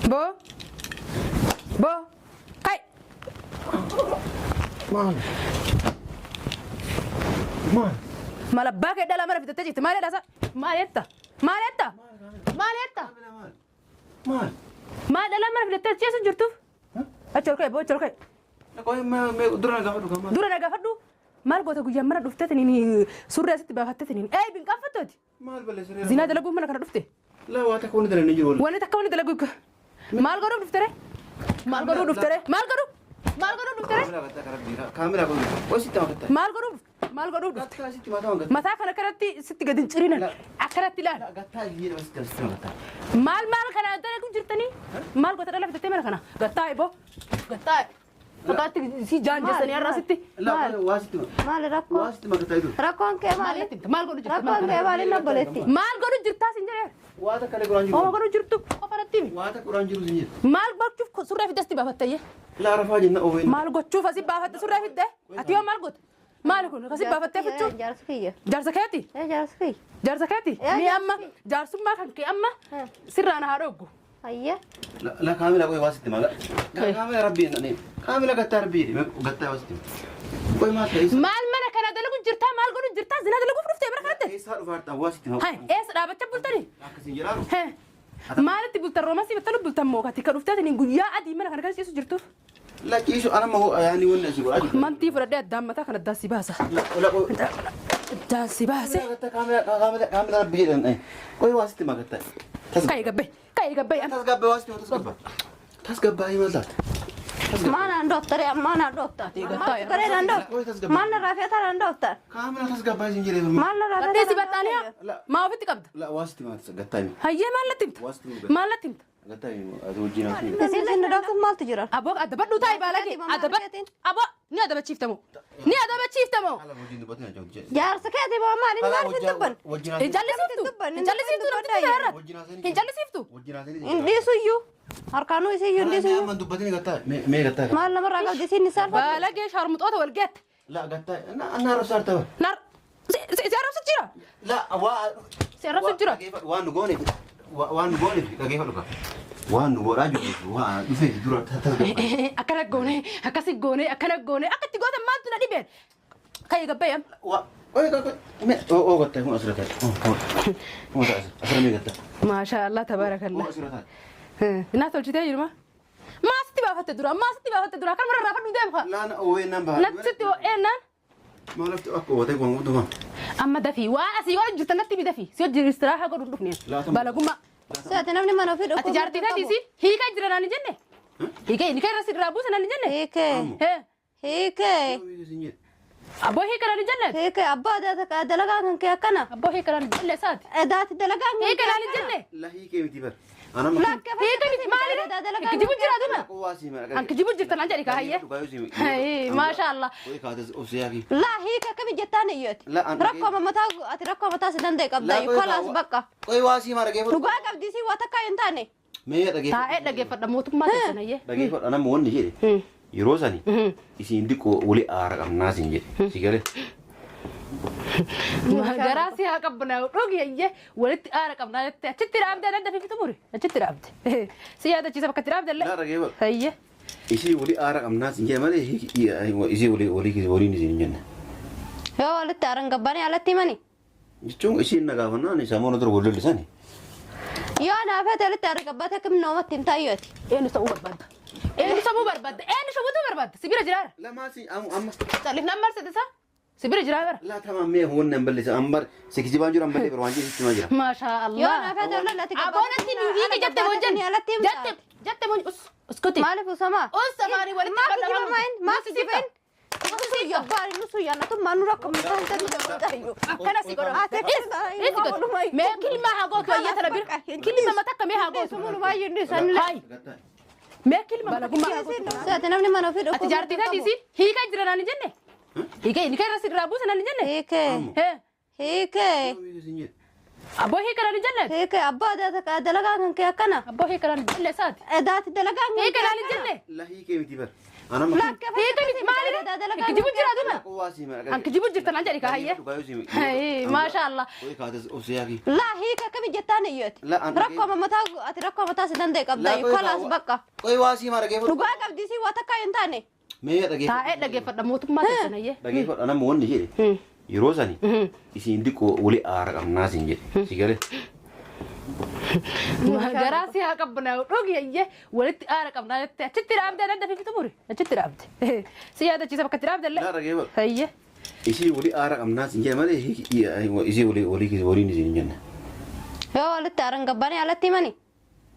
Boo. Boo. Kai. Maal? Maal? Maal abbaa kee dhalaa mana fitattee jirti. Maal jedhaa? Maal jetta? Maal jetta? Maal jetta? Maal? Maal dhalaa mana fitattee ciisu jirtuuf? Achi ol ka'e boo, achi ol ka'e. Qoy, mee dura na gaafadhu kan maal? Dura na gaafadhu. Maal goota guyyaan mana dhuftee tiniin surree asitti baafattee tiniin? Ee, bin qaanfattooti. Maal balleessiree? Zinaa dalaguuf mana kana dhufte. Laa, waa takka wanni dalagni jiru. Wanni takka wanni dalagu. Maal godhuuf dhufte ree? Maal godhuuf dhufte ree? Maal godhuuf? Maal godhuuf dhufte ree? Kaamilaa, kun qoy sitti maakatta. Maal godhuuf? Maal godhuuf dhufte? Gattaa sitti mataa waan gattaa. Mataa kana kanatti sitti gadi hin cirinan. Akkanatti ilaali. Gattaa jedhama sitti maakatta. Maal maal kana dalagu jirtanii? Maal goota dhala fitattee mana kana? Gattaa eboo. Gattaa. Fakkaatti si jaanjessanii har'a sitti. Laa, waa sitti Maali rakkoo? waa sitti maakatta jiru. Rakkoon kee maali? Maal godhu jirta? Rakkoon kee maali, obboleetti? Maal godhu jirtaa sin jedhee? Waa takka illee godhaan jiru. Oma godhu jirtu qofa natti himi. Waa takka godhaan jiru sin jedhe. Maal gochuuf surree fiddasti baafattayye? Laa, rafaa jenna oowwen. Maal gochuuf asii baafatte surree fidde? Ati yoo maal goote? Maali kun akkasii baafattee fichuu? Jaarsa kiyya. Jaarsa keeti? Ee, jaarsa kiyya. Jaarsa keeti? Ee, Ni jaarsa amma jaarsummaa kan kee amma sirraan haa dhoggu. Ayya. La, kaamila, qoy waa sitti maaka. Kaamila, rabbii jedhanii. Kaamila, gattaa rabbii jedhe gattaa waa sitti. Qoy, maal ta'e? Maal mana kana dalagu jirtaa? Maal godhu jirtaa? Zinaa dalaguuf dhuftee bara kanatti? Eessaa dhufaartaa waa sitti maaka. Hai, eessa dhaabachaa bultanii? Akkasiin jedhaaru. Maalitti bultan? Roomasii battalu bultan moo kati ka dhuftee tiniin guyyaa adii mana kana keessa ciisu jirtuuf? Lakkiisu anama hoo yaani wanni asii godhaa jiru. Mantii fudhadhee addaan mataa kana addaan si baasa. La, qoy. Addaan si baase. Kaamila, kaamila, kaamila, rabbii jedhan. Qoy, waa sitti maakatta. Ka'ee gabbee. Ka'ee gabbee. Tasgabbaa, waa sitti tasgabbaa. Tasgabbaa maal taate? Maal naan dooftare? Maal naan doofta? Gattaa. Garee naan doofta? Maal narraa feetaa naan doofta? Kaamila, tasgabbaa isin jedhee. Maal narraa Gattee si feetaa? baxxaanii maa ofitti qabda? La, waa sitti maakatta gattaa himi. Hayyee, maal natti himta? Waa sitti himi. Maal natti himta? Gattaa himi, ati wajjin haasii. Isin isin dooftu maaltu jira? Aboo, adabadhu, taa'i baalagee. Adabadhu. Aboo, ni adabachiiftamoo? Ni adabachiiftamoo? Haala wajjin dubbatin ajaa'ibu. Jaarsa keeti moo maali? Maal hin dubban? Wajjin Hin haasii. jallisiiftu? Hin jallisiiftu namtichi kana irratti? Hin jallisiiftu? Wajjin haasii. Hin dhiisuyyuu. Harkaanuu isiyyuu hin dhiisuyyuu. Amma dubbatin gattaa mee gattaa. Maal namarraa qabdi isin ni saalfatu? Baalagee sharmuxoota wal geette. La, gattaa anna arrabsaa artaba. Nar si arrabsu jira. La, waa. Si arrabsu jira. Waan nu gooneef, waan nu gooneef dhageeffadhu ka. Waan nu godhaa jirru waan dhufeef dura tasgabbaa. Akkana goone, akkasi goone, akkana goone, akka itti gootan maaltu na dhibeen? Ka'ee gabbee amma. Waa qoy, qoy, qoy, mee oo gattaa kun asirra taa'e. Oo, asirra mee gattaa. Maashaa Allah, tabaarakallah. Oo, asirra taa'e. Naa tolchitee jirma. Maa sitti baafatte dura? Maa sitti baafatte dura? Kan mararraa fadhu deemu kaa. Laana oowwee naan baha. Natti sitti ho'eennaan. Maal akka oowwatee kun hundumaa? Amma dafii waan asii yoo jirtan natti mi dafii. Si hojii istiraahaa godhu hin dhufne. Balagummaa. Seeti namni mana ofii Ati jaartii taati si hiikaa jira naan hin jenne. Hiikee hiikaa irra si irraa buusa naan hin jenne. Hiikee. Hee. Hiikee. Abboo, hiika naan hin jenne. Hiikee, abbaa dalagaa kan kee akkana. Abboo, hiika naan hin jenne isaati. Daati dalagaan kan Hiika kee naan hin jenne. La, hiikee miti bar. Anama. Hiika miti maali? Kijibu jira duma. An kijibu jirta naan jedhi kaa hayyee. Hayyee, maashaa Allah. Qoy, kaate obsiyaa kee. Laa, hiika akkami jettaan iyyooti? La, an- Rakkoo mataa ati rakkoo mataa si danda'e qabda kolaas bakka. Qoy, waa sii maa dhageeffadhu. Dhugaa qabdi si waa takka hin taane. Mee dhageeffadhu. Taa'ee dhaggeeffadha mootummaa keessan hayyee. Dhageeffadhu, anama wanni jedhe. Yeroo sani isiin diqqoo wali aara qabnaa siin jedhe. Si galee. Garaa si haa qabbanaa dhugi hayyee, walitti aara qabnaa jettee achitti dhaabdee adda fifi xumuri achitti dhaabde. Si yaadachiisa bakka itti dhaabde illee. Laa, dhageeffadhu. Hayyee. Isii wali aara qabnaa siin jedhe malee isii wali walii waliin isiin hin jenne. Yoo walitti aaran gabbanii alatti himani. Jechuun isiin na gaafannaan isaa moona dura wal lollisani. Yoo naafete walitti aaran gabbaate akkami namatti hin taayyooti? Eenyu ta'uu barbaadda? Eenyu sabuu barbaadda? Eenyu sabuutu barbaadda? Si bira jiraara. Lamaa si amma. Callifnaan maal sitti isaa? Si bira jiraa bara. Laa, tamam, mee wanni an balleessa an bar si kijibaan jiru an ballee bar waan jedhu sitti jira. Maashaa Allah. Yoo naafete walitti Aboonatti nu hiike jette moo jenne? Alatti Jette jette moo us uskuti. Maaliif usamaa? Us afaanii walitti Maaf qabadha. kijiba maayin? Maaf kijiba hin? Nusu nusu yaannatu maa nu rakkoo mataa hin ta'u. Akkana si godha. Is godha. Mee kilma haa gootu hayyee tana bira. Kilma mata akka mee haa gootu. Hayi. Mee kilma balagummaa haa gootu. Seeti namni mana ofii Ati jaartii taati si hiikaa jira naan hin jenne? Hiikee hiikaa irra si irraa buusa naan hin jenne? Hiikee. Hee. Hiikee. Abboo hiikanaan hin jenne. Hiike abbaa dalagaa kan kee akkana. Abboo hiikanaan hin jenne isaati. Daati dalagaa kan kee Hiikanaan hin jenne. La hiikee miti bar. Anama. Hiika miti maali? Kijibu jira duma. Waa si mara. An kijibu jirtan an jedhi ka hayyee. Hayyee maasha Allah. Qoy kaatas obsiyaaki. Laa hiika akkami jettaan iyyooti. La, an- Rakkoo mataa ati rakkoo mataa si danda'e qabda kolaas bakka. Qoy waa si mara geeffa. Dhugaa qabdi si waa takka hin taane. Mee dhageeffa. Taa'ee dhaggeeffadha mootummaa teessan hayyee. Dhageeffadha nama wanni jedhe. Yeroo sani isiin diqqoo wali aara qabnaa siin jedhe. Si galee. Garaa si haa qabnaa dhugi hayyee walitti aara qabnaa jettee achitti dhaabdee adda fifi xumuri achitti dhaabde. Si yaadachiisa bakka itti dhaabde illee. Laa dhageeffadha. Hayyee. Isii wali aara qabnaa siin jedhe malee isii wali walii waliin isiin hin jenne. Yoo walitti aaran gabbaanii alatti himani.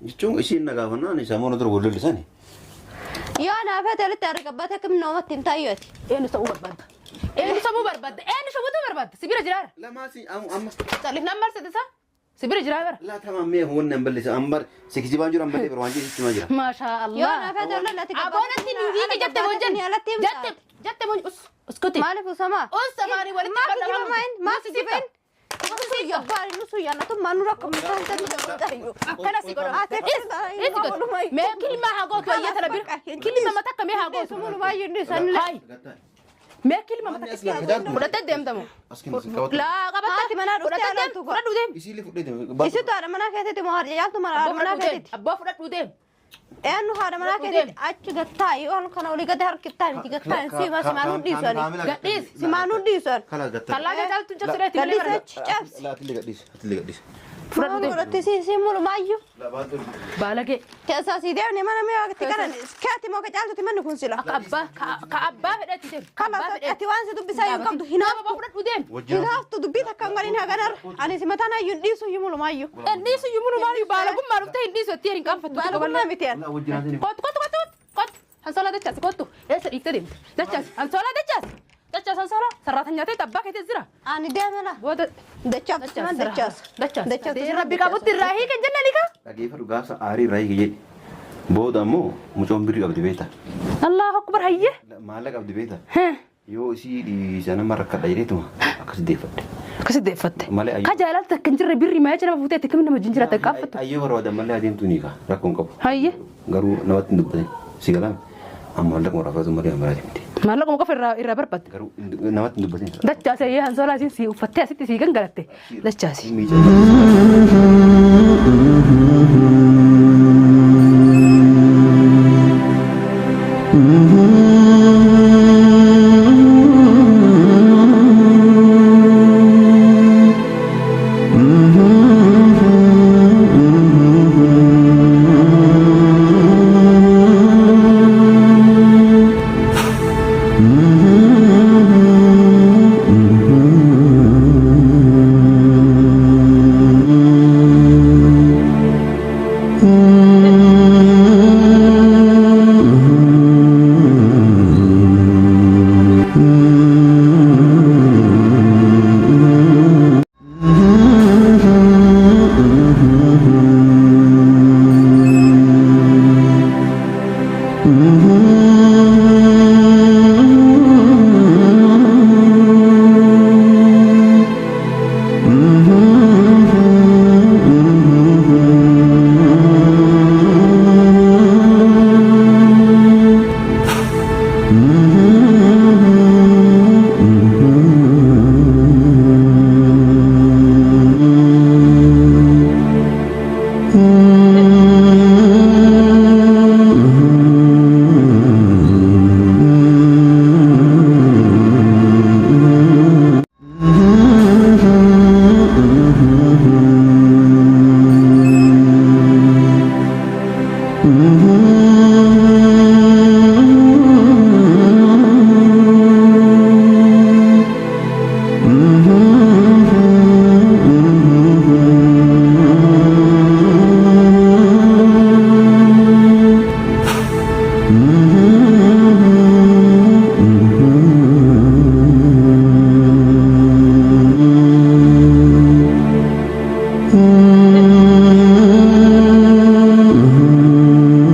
Jechuun isiin na gaafannaan isaa moona dura wal lollisani. Yoo naafate walitti aaran gabbaate akkami namatti hin taayyooti. Eenyu ta'uu barbaadda? Eenyu sabuu barbaadda? Eenyu shabuutu barbaadda? Sibira jiraara. Lamaa si amma. Callifnaan maal sittisa? Sibira jiraara. Laa tamaa mee wanni an balleessa an bar si kijibaan jiru an ballee bara waan jedhe sitti himaa jira. Maasha Allah. Yoo naafate walitti Aboonatti nu hiike jette moo jenne? Alatti himta. Jette jette moo us uskuti. Maaliif usamaa? Us samaanii walitti Maaf qabna kijiba maayin? Maaf kijiba hin? Akkana si godha. Is godhu. Mee kilma haa gootu ayyee tana bira. Kilma mata akka mee haa gootu. Hayi. Mee kilma mata Manni as lafa jaartu. fudhattee deemtamu. As kenna si qabatu. Laa qabatte. Haati manaa dhuftee Fudhattee deem. alaaltu godha. Fudhadhu deem. Isiillee fudhee deema. Isitu haadha manaa keetitti moo haadha jaaltu mana haadha Abboo manaa fudhadhu deem. keetitti? Abboo fudhadhu deem. Eenyu haadha manaa keetitti achi gattaa'i waan kana olii gadi harkiftaa miti gattaa'i siima simaanuu dhiisani. Gadhiisi. Simaanuu dhiisan. Kalaas gattaa. Kallaa caaltu cabsireetti malee Gadhiisi bara. achi cabsi. Laa atillee gadhiisi. Atillee gadhiisi. Fudhadhu deem. Fudhatti si si mulumaayyuu. Baalagee. Keessaa si deemne mana mee waqti kana keeti moo ka caaltuti manni kun sila. Akka abbaa ka abbaa fedhetti deem. Ka abbaa Kalaas fedhetti. ati waan si dubbisaa hin qabdu hinaaftu. Abboo fudhadhu deem. Hinaaftu dubbii takka hin godhin haganarra. Ani si mataan hayyuu hin dhiisu iyyuu mulumaayyuu. Dhiisu iyyuu mulumaayyuu baalagummaa dhuftee hin dhiisu itti hin qaanfattu. Baalagummaa miti ani. Kottu kottu kottu kottu. Hansoolaa dachaasi kottu. Eessa dhiiftee deemte? Dachaasi hansoolaa dachaasi. Dachaasi hansoolaa. Sarraatanyaa ta'e abbaa keetis jira. Ani deemela. Booda Dachaaf siman dachaas. Dachaasi. Rabbi qabutti irraa hiikan jenne ni kaa. Dhageeffadhu gaafsa aarii irraa hiike jedhe. Booda ammoo mucoon birrii qabdi beektaa. Allahu akbar hayyee. Maallaqa qabdi beektaa. Yoo isii dhiisa nama rakkadha jedheetuma akkas deeffadhe. Akkasi deeffatte. Malee ayyuu- Ka jaalalta akka hin jirre birrii maayaa nama fuutee itti kami nama wajjin jiraata qaanfattu. Ayyoo barbaadan malee adeemtu ni kaa rakkoon qabu. Hayyee. Garuu namatti hin dubbatin si galaame amma maallaqa muraafatu malee amaraati miti. Maallaquma qofa irraa irraa barbaadde. Garuu namatti hin dubbatin. Dachaasi hayyee hansoolaa isiin si uffattee asitti si gangalatte. Dachaasi. Miidhaa.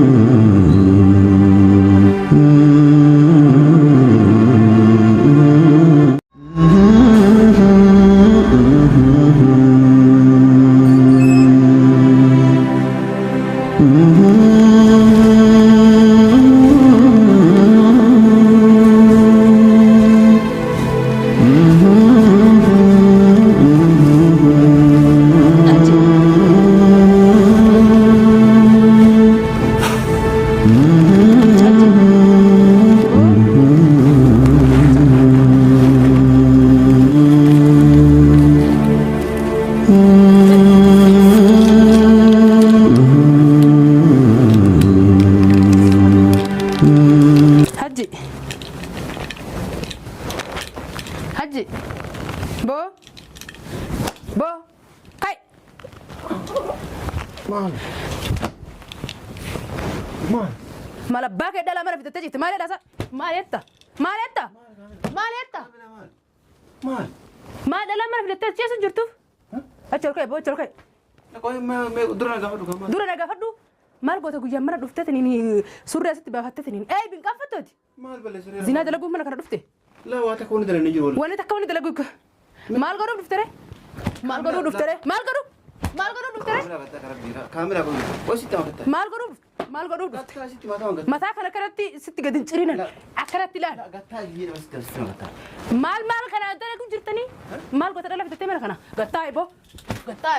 Thank Maal? Maal abbaa kee dhalaa mana fidattee jirti? Maal jedhaa? Maal jetta? Maal jetta? Maal jetta? Maal? Maal? Maal dhalaa mana fidattee ciisu jirtuuf? Achi ol ka'e boo, achi ol ka'e. Qoy, mee dura na gaafadhu kan maal? Dura na gaafadhu. Maal goota guyyaan mana dhuftee tiniin surree asitti baafattee tiniin? Ee, bin qaanfattooti. Maal balleessee? Zinaa dalaguuf mana kana dhufte. Laa, waa takka wanni dalagni jiru wal. Wanni takka wanni dalagu maal godhuuf dhufte ree? Maal godhuuf dhufte ree? Maal godhuuf? Maal godhuuf dhufte ree? Kaamilaa gattaa karaa biiraa. Kaamilaa qoy. Qoy, sitti maal gattaa? Maal godhuuf? Maal godhuuf dhufte? Gattaa sitti mataa waan gattaa. Mataa kana kanatti sitti gadi hin cirinan. Akkanatti ilaali. Gattaa jedhama, sitti maal gattaa? Maal maal kana dalagu jirtanii? Maal goota dhala fidattee mana kana? Gattaa eboo. Gattaa.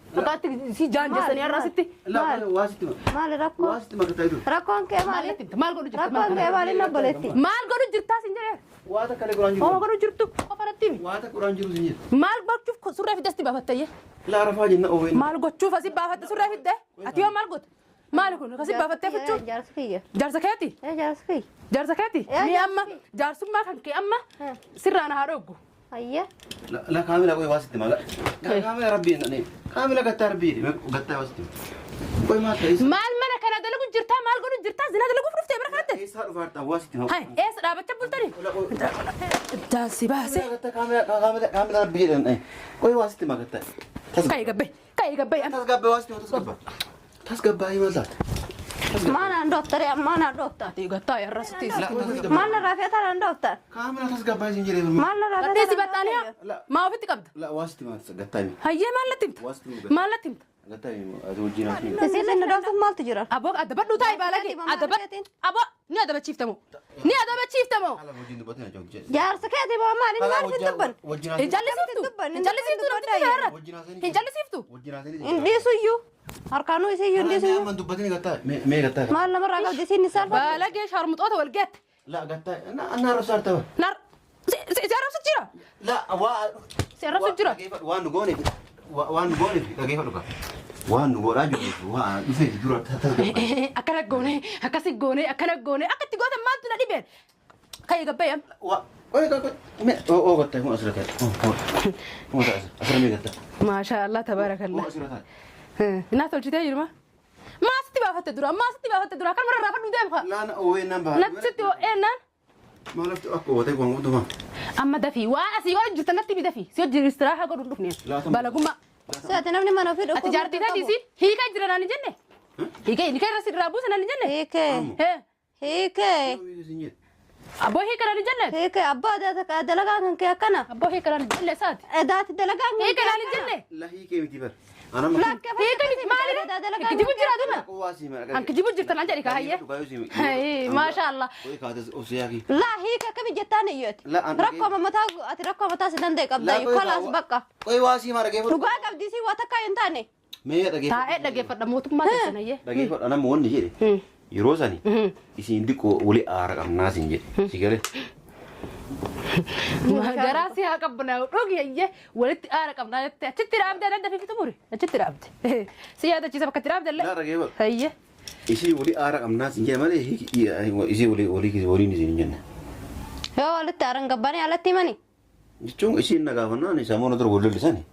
Fakkaatti si jaanjessanii har'a sitti. Laa, waa sitti maal? Maali rakkoo? Waa sitti maal gattaa jiru? Rakkoon kee Maal maali? natti himta? Maal godhu jirta? Rakkoon kee maali obboleetti? Maal godhu jirtaa sin jedhee? Waa takka illee qoraan jiru. Hooma godhu jirtu qofa natti himi. Waa takka qoraan jiru sin jedhu. Maal gochuuf surree fiddasti baafattayye? Laa, rafaa jenna oowwen. Maal gochuuf asii baafatte surree fidde? Ati yoo maal goote? Maali kun akkasii baafattee fichuu? Jaarsa kiyya. Jaarsa keeti? Ee, jaarsa kiyya. Jaarsa keeti? Ee, Ni amma jaarsummaa kan kee amma sirraan haa dhoggu. Ayya. La, kaamila qoy, waa sitti maal? Kaamila rabbii jedhanii. Kaamila gattaa rabbii jedhi. Gattaa waa sitti. Qoy, maal ta'e? Maal mana kana dalagu jirtaa? Maal godhu jirtaa? Zinaa dalaguuf dhuftee bara kanatti? Eessaa dhufaa jirta? Waa sitti maal? Hai, eessa dhaabachaa bultanii? Daansi baase. Gattaa kaamila, kaamila, kaamila rabbii jedhan. Qoy, waa sitti maal gattaa? Ka'ee gabbee. Ka'ee gabbee. Tasgabbaa, waa sitti maal tasgabbaa? Tasgabbaa maal taate? Maal naan dooftare? Maal naan doofta? Ati gattaa irra sitti. Maal narraa feetaa naan doofta? Kaamila tasgabbaa isin jedhee. Maal narraa Gattee si feetaa? baxxaanii maa ofitti qabda? La, waa sitti maal gattaa himi? Hayyee, maal natti himta? Waa sitti maal Maal natti himta? gattaa himi? Ati wajjin haasii. Isin inni dooftuuf maaltu jira? Aboo, adabadhu, taa'i baalagee. Adabadhu. Aboo, ni adabachiiftamoo? Ni adabachiiftamoo? Haala wajjin dubbatin ajoo. Jaarsa keeti moo maali? Maal hin dubban? Wajjin Hin jallisiiftu? Hin jallisiiftu namtichi kana irratti? Hin jallisiiftu? Wajjin haasii. Hin dhiisuyyuu. Harkaanuu isiyyuu hin dhiisuyyuu. Amma dubbatin gattaa mee gattaa. Maal namarraa qabdi isiin ni saalfatu? Baalagee sharmuxoota wal geette. La, gattaa anna arrabsaa jirta. Nar si arrabsu jira. La, waa Si arrabsu jira. Waan nu gooneef, waan nu gooneef dhageeffadhu kaa. Waan nu godhaa jirru waan dhufeef dura tasgabbaa. Akkana goone, akkasi goone, akkana goone, akka itti gootan maaltu na dhibeen? Ka'ee gabbee am. Waa qoy, qoy, qoy, mee oo gattaa kun asirra taa'e. Oo, asirra mee gattaa. Maashaa Allah, tabaarakallah. Oo, asirra taa'e. Naa tolchitee jirma. Maa sitti baafatte dura? Maa sitti baafatte dura? Kan warra raafadhu deemu kaa. Laana oowwee naan baha. Natti sitti ho'eennaan. Maal lafti akka ootee waan qabdu maa? Amma dafii waan asii godhu jirtan natti mi dafii. Si hojii istiraahaa godhu hin dhufne. Laata- Balagummaa. Si'ati namni mana ofii Ati jaartii taati isiin hiikaa jira naan hin jenne. Hiikee hiikee irra si irraa buusa naan hin jenne. Hiikee. Hee. Hiikee. Abboo, hiika naan hin jenne. Hiikee abbaa dalagaa kan kee akkana. Abboo, hiika naan hin jenne isaati. Daati dalagaa kan Hiika kee naan hin jenne. La, hiikee miti bar. Anama. Hiika miti maali? Kijibu jira duma. An kijibu jirta naan jedhi kaayyee. Hayyee, maasha Allah. Qoy, kaatas obsiyaaki. Laa, hiika akkami jettaan iyyooti? La, an- Rakkoo mataa ati rakkoo mataa si danda'e qabda iyyuu kalaas bakka. Qoy, waa sii maa dhageeffadhu. Dhugaa qabdi si waa takka hin taane. Mee dhageeffadhu. Taa'ee dhageeffadha mootummaa keessan hayyee. Dhageeffadhu, anamma wanni jedhe. Yeroo sani isiin diqqoo wali aara qabnaa siin jedhe. Si galee. Garaa si haa qabbanaa dhugi hayyee, walitti aara qabnaa jettee achitti dhaabdee adda fiifitu muri achitti dhaabde. Si yaadachiisa bakka itti dhaabde illee. Laa, dhageeffadhu. Hayyee. Isii wali aara qabnaa siin jedhe malee isii wali walii waliin isiin hin jenne. Yoo walitti aaran gabbanii alatti himani. Jechuun isiin na gaafannaan samoona dura wal lollisani.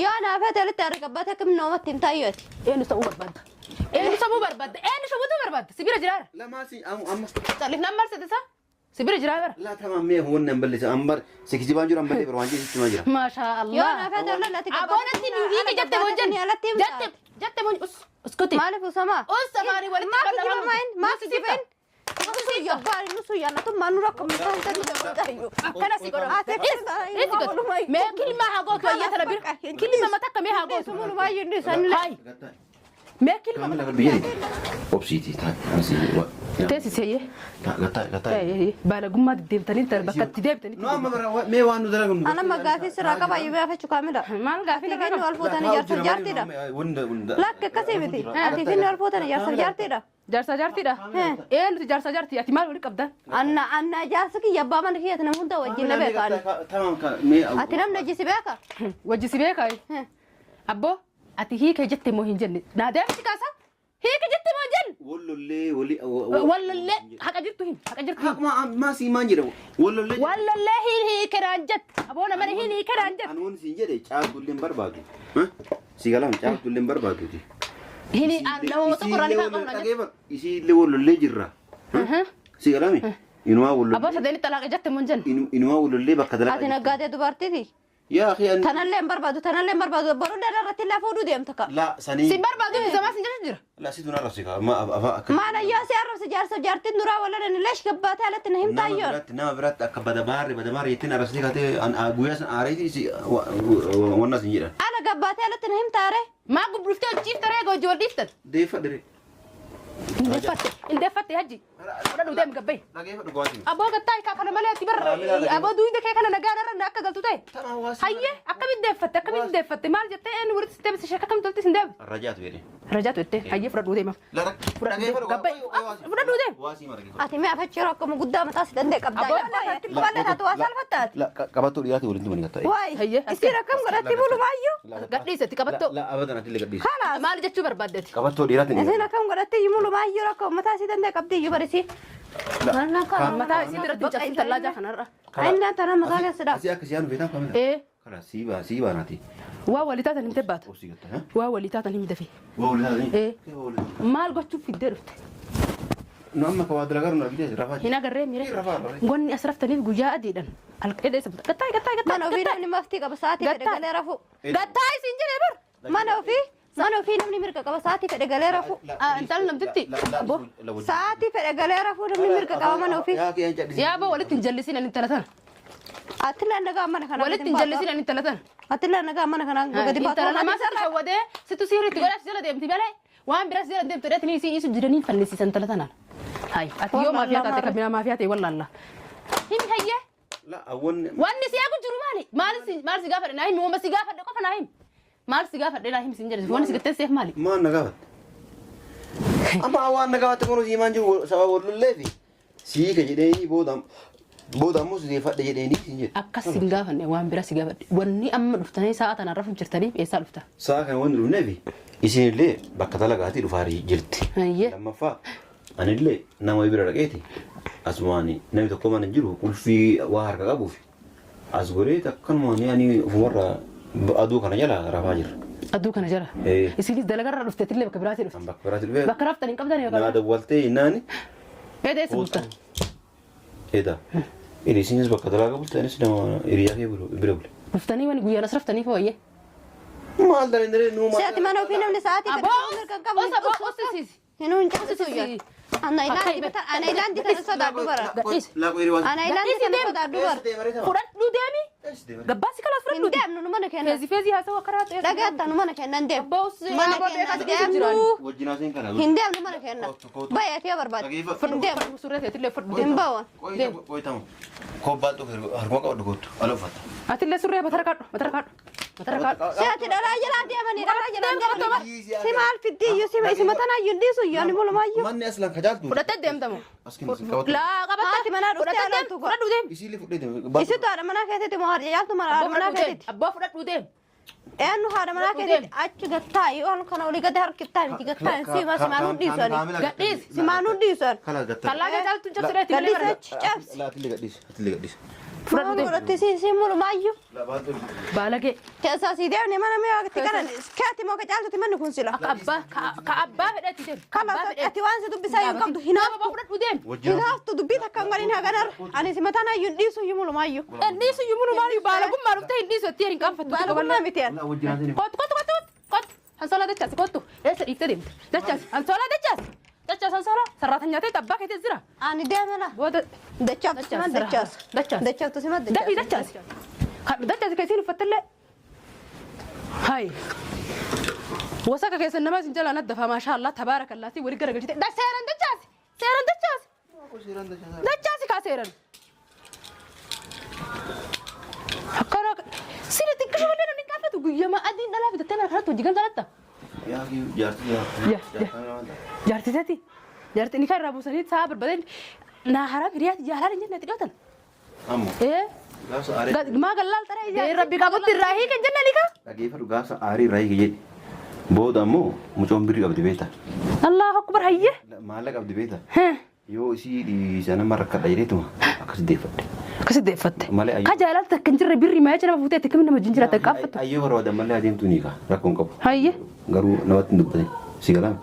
Yoo naafete walitti aaran gabbaate akkami namatti himtaa iyyooti? Eenyu ta'uu barbaadda? Eenyu sabuu barbaadda? Eenyu sabuutu barbaadda? Sibira jiraara. Lamaa si amma. Callifnaan maal sitti isaa? Sibira jiraara. Laa, tamam, mee wanni an balleessa an bar si kijibaan jiru an ballee bar waan jedhe sitti himaa jira. Maashaa Allah. Yoo naafete walitti Aboonatti nu hiike jette moo jenne? Alatti himtaa. Jette jette moo us uskuti. Maaliif usamaa? Us afaanii walitti Maaf qabannaa kijiba maayin? Maaf Nusi kijiba? Akkana si godhamu. Is godhu. Mee kilma haa gootu hayyee tana bira. Kilma matakka mee haa gootu. Hayi. Mee kilma. Kaamila rabbi jedhe. Obsiiti taa'e. Teessisee. Gattaa gattaa. Baalagummaa deddeemtanii bakka itti deebitanii. Nu amma bara mee waan nu dalagamnu. Anamma gaafii sirraa qaba iyyuu gaafachuu kaamila. Maal gaafii Ati finni wal fuutanii jaarsaaf jaartiidha. Lakki, akkasii miti. Ati finni wal fuutanii jaarsaaf jaartiidha. Jaarsa jaartiidha. Ee, nuti jaarsa jaartii, ati maal wali qabda? Anna anna jaarsi kiyya abbaa mana kiyyaati, nama hunda wajjin na beeka ani. Ati namni hojii si beeka? Wajji si beekaa? Abboo, ati hiika jette moo hin jenne? Naa deemti kaasa? Hiika jette moo hin jenne? Wallollee wali. Wallallee haqa jirtu him, haqa jirtu him. Haquma maa sii maan jedhamu. Wallollee. Wallallee hin hiike naan jette. Aboo, nama hin hiike naan jette. Anuun siin jedhe caaltullee hin barbaadu. Si galaan caaltullee hin barbaaduuti. Hini nama tokko irraa ni kaa qabna jette. Isii illee wal lollee jirra. Si galame? Inumaa wal Abbaa lollee. sadeeni xalaaqe jette mun jenne. Inumaa wal lollee bakka Ati dalagaa. naggaatee dubartiiti. Yaa akhi ani. Tanallee hin barbaadu, tanallee hin barbaadu. Boruu dhala irratti illee fuudhuu deemta ka. La sanii. Si barbaadu zamaa sin jechu jira. La situ na arrabsi kaa. Amma afaan akka. Maal ayyoo si arrabsi jaarsa jaartiin duraa walalan leesh gabbaatee alatti na himta Nama ayyoon. biratti nama biratti akka badamaarri badamaarri jettiin arrabsitee kaatee guyyaa san aareeti si wanna sin jedhan. Ala gabbaatee alatti na himta are. Maa gubbuftee hojii taree hojii wal dhiiftan. Deeffa dire. Indeeffatte indeeffatte hajji. Fudhadhu deem gabbayi. Dhageeffadhu go'aati. Aboo gattaa kaa kana malee ati barra aboo duwidda kee kana nagaan irra akka galtu ta'e. Hayyee akkamitti deeffatte akkamitti deeffatte maal jettee eenyu walitti si deebise sheeka akkamitti walitti si deebise. Rajaatu jedhe. Rajaatu jettee hayyee fudhadhu deema. Dhageeffadhu Gabbayi fudhadhu deem. Waasii mara dhageeffadhu. Ati mee afachi yeroo akkuma guddaa mataa si danda'e qabdaa. Aboo, Bal'aa taatu waa salphattaati. La qabattoo dhiyaate walitti mani gattaa. Waay Hayyee, isiin akkam godhatti bulumaayyuu. Gadhiisatti qabattoo. La abadan ati illee gadhiisi. Kalaas. Maal jechuu barbaaddeeti? Qabattoo dhiyaate ni. Isiin akkam godhatti mulumaayyuu rakkoo mataa si danda'e qabdi iyyuu barisi. Mataa isii biratti hin cabsin tallaajaa kanarra. Inni tana mataa keessa dha. Asii akka siyaanu feetaan kamila. Ee Kala sii baa sii baanaati. waa walii taatan himte baata. Obsii gattaa. Waa walii taatan himte fi. Waa walii taatanii. Ee. Maal gochuuf fiddee dhufte? Nu amma ka waa dalagaa nu argite rafaa Hin agarree miire. Rafaa rafaa. Gonni as raftaniif guyyaa adiidhaan. Alqeedha isa gattaa gattaa gattaa. Mana ofii namni maftii qaba sa'aatii fedhe galee rafu. Gattaa isin jedhee bar. Mana ofii namni mirga qaba sa'aatii fedhe galee rafu. Intal namtitti. Aboo. Sa'aatii fedhe galee rafu namni mirga qaba mana ofii. Yaa boo walitti hin jallisin ani intala tana. Ati nagaa mana kanaa. Walitti hin jallisin ani intala tana. Ati nagaa mana kanaa gadi baatu. Intala namaa sitti shawwadee sittu siiriitti godhaaf si jala deemti malee waan biraa si jala deemtu dheetini isii isu jiranii fannisiisan intala tanaan. Hayi ati yoo maafiyaa taate kan biraa maafiyaa ta'e wallaalla. Himi hayyee. La awwan Wanni si eegu jiru maali? Maal si maal si gaafadhe naa himi wama si gaafadhe qofa naa himi. Maal si gaafadhe naa himi sin jedhe wanni si gattee seef maali? Maal na gaafatte? Amma waan na gaafatte kun hojii maan jiru sababa wal lolleefi. Sii ka jedheeni booda booda ammoo si deeffadhe jedheeni sin jedhe. Akkas sin gaafanne waan biraa si gaafadhe. Wanni amma dhuftanii sa'a tanaan rafuuf jirtaniif eessaa dhufta? Sa'a kana wanni dhufneefi isinillee bakka dalagaatii dhufaa jirti. Hayyee. Lammaffaa anillee nama bira dhaqeeti asumaan namni tokko mana hin jiru qulfii waa harka qabuuf as godhee akkanumaan ani ofumarraa aduu kana jala rafaa jira. Aduu kana jala. Ee. Isinis dalagarra dhufteetillee bakka biraatii dhufte. An bakka biraatti dhufee Bakka raftan hin qabdan naa yookaan. dawwaltee hinnaani Eeda eessa bultan? Eda. Ini isinis bakka dalagaa bulte anis nama hiriyaa kee bira bule. Dhuftanii wani guyyaan as raftanii fooyyee. Maal dareen dareen nuu maal. Si'ati mana ofii namni sa'aatii fedhe Aboo mirga hin qabu. osa boo osisiisi. Hinuu hin cabsisu iyyuu. Ana ilaandi tana sodaadhu bara. Gadhiisi. Laaqoo hiriyaa Ana ilaandi tana sodaadhu bara. Fudhadhu deemi. Gabbaasi kalaas Hin fudhadhu. deemnu nu mana kenna. Feezi feezi haasawaa karaa ta'e. Dhagaattaa nu mana kenna hin deemnu. Abbaa us- Mana abbaa kenna beekaa hin si keessa deemnu. Wajjin haaseen kana. Hin deemnu mana kenna. Kootu, kootu. Baay'ee yoo barbaade. Dhageeffa. Hin deemnu. Surree teetillee fudhu. Hin bawan. Qoyitamu. Kobbaa dhufe harkuma qabadhu kootu. Ala uffatta. Atillee surree matara kaadhu matara kaadhu matara kaadhu. Si'ati dhalaa jalaa deemanii dhalaa jalaa deemanii. Si maal fiddi iyyuu si isi mataan iyyuu hin dhiisu iyyuu ani mulumaayyuu. Manni aslan kajaajtu. Fudhattee deemtamu. As kenni si qabatu. Laa qabatta. Haati manaa dhuftee Fudhattee deem. alaaltu godha. Fudhadhu deem. Isiillee fudhee deema. Isitu haadha manaa keetitti moo haadha jaaltu mana haadha Abbaa manaa fudhadhu deem. keetitti. Abbaa fudhadhu deem. Eenyu haadha manaa keetitti achi gattaa'i ol kana olii gadi harkiftaa miti gattaa'i si simaanuu dhiisu ani. Gadhiisi. Simaanuu dhiisu ani. Kalaas gattaa. Kallaa caaltu cabsireetti malee Gadhiisi bara. achi cabsi. La atillee gadhiisi. Atillee gadhiisi. Fudhadhu Maal deem. godhatti si si mulumaayyuu. La baattu. Baalagee. Keessaa si deemne mana mee waqti kana keeti moo ka caaltutti manni kun sila. Akka abbaa ka abbaa fedhetti deem. Ka abbaa Kalaas fedhetti. ati waan si dubbisaa hin qabdu hinaaftu. Abbaa fudhadhu deem. Hinaaftu dubbii takka hin godhin haganarra. Ani si mataan iyyuu hin dhiisu iyyuu mulumaayyuu. Hin dhiisu iyyuu mulumaayyu baalagummaa dhuftee hin dhiisu itti hin qaanfattu. Baalagummaa miti ani. La wajjin haaseen. Kottu kottu kottu kottu. Hansoolaa dachaasi kottu. Eessa dhiiftee deemte? Dachaasi hansoolaa dachaasi. Dachaasi hansoolaa. Sarraatanyaa ta'e abbaa keetii jira. Ani deemela. Booda Dachaaftu simat dachaas. Dachaas. Dachaaftu simat Dafii dachaas. dachaasi. Dachaasi kan isiin uffattellee. Hayi. Wasaka keessan nama isin jalaa naddafa maashaa Allah tabaarakallaa si walii garagalchite. Da seeran dachaasi. Seeran dachaasi. Dachaasi kaa seeran. Akkana sirri xiqqishu malee namni gaafatu guyyamaa adiin dhalaa fitattee mana kanatti hojii gamtaa latta. Yaa jaartii Ya, ya. Jaartii teeti. Jaartii ni kan irraa buusanii sa'a barbaadeen naa haraa hiriyaati jaalaan hin jenne itti dhiyootan. Ammoo. Ee. Gaafsa aarii. Maa gallaal taree rabbi qabutti irraa hiikan jenne ni kaa. Dhageeffadhu gaafsa aarii irraa hiike jedhi. Booda ammoo mucoon birrii qabdi beektaa. Allahu akbar hayyee. Maallaqa qabdi beektaa. Yoo isii dhiisa nama rakkadha jedheetuma akkas deeffadhe. Akkasitti deeffatte. Malee Ka jaalala takka hin jirre birrii maayaa nama fuutee itti kamiin nama wajjin jiraata qaaffattu. Ayyoo barbaadan malee adeemtuu ni kaa rakkoo hin qabu. Hayyee. Garuu namatti hin dubbatin. Si galaa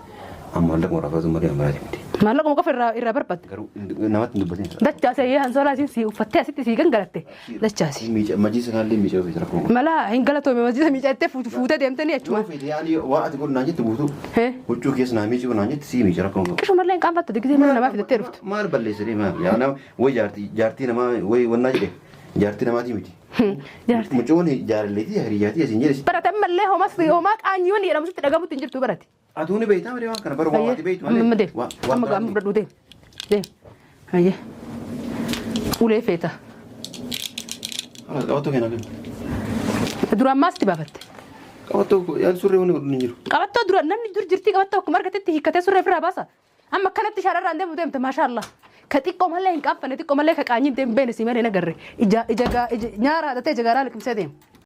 amma maallaquma rafatu malee amaraati miti. Maallaquma qofa irraa barbaadde. Garuu namatti hin dubbatin. Dachaase ayyee hansoolaa isiin si uffattee asitti si gangalatte. Dachaase. Majii sanaallee miicaa ofii rakkoo. Mala hin galatoome masjiida miicattee fuutee deemtanii achuma. Yoo feete yaani waa ati godhu naan jette guutuu. Hee. Huccuu keessa naa miicuu naan jette sii miica rakkoo. Qishumallee hin qaanfattu gisee mana namaa fidattee dhuftu. Maal balleessanii maal yaa nama way jaartii namaa way wannaa jedhe jaartii namaatii miti. Jaartii. Mucoon jaalalleetii hiriyyaatii asiin jedhe. Barate ammallee homas homaa qaanyiiwwan jedhamu sitti dhagamutti hin jirtu barate. Atuu ni beektaa malee waan kana bara waan ati beektu Amma deem. waan Amma biraa amma fudhadhu deem. Deem. Hayyee. Ulee feeta. Halas qabattoo keenyaa kennu. Duraan maasitti baafatte. Qabattoo yaan surree wanni godhu hin jiru. Qabattoo dura namni dur jirtii qabattoo akkuma argatetti hiikkatee surree ofirraa baasa. Amma akkanatti shaararraan deemu deemte maashaallah. Ka xiqqoo malee hin qaanfanne, xiqqoo malee ka qaanyiin deemu beene si malee nagarre. Ija ija ija nyaara haadhatee ija garaa liqimsee deema.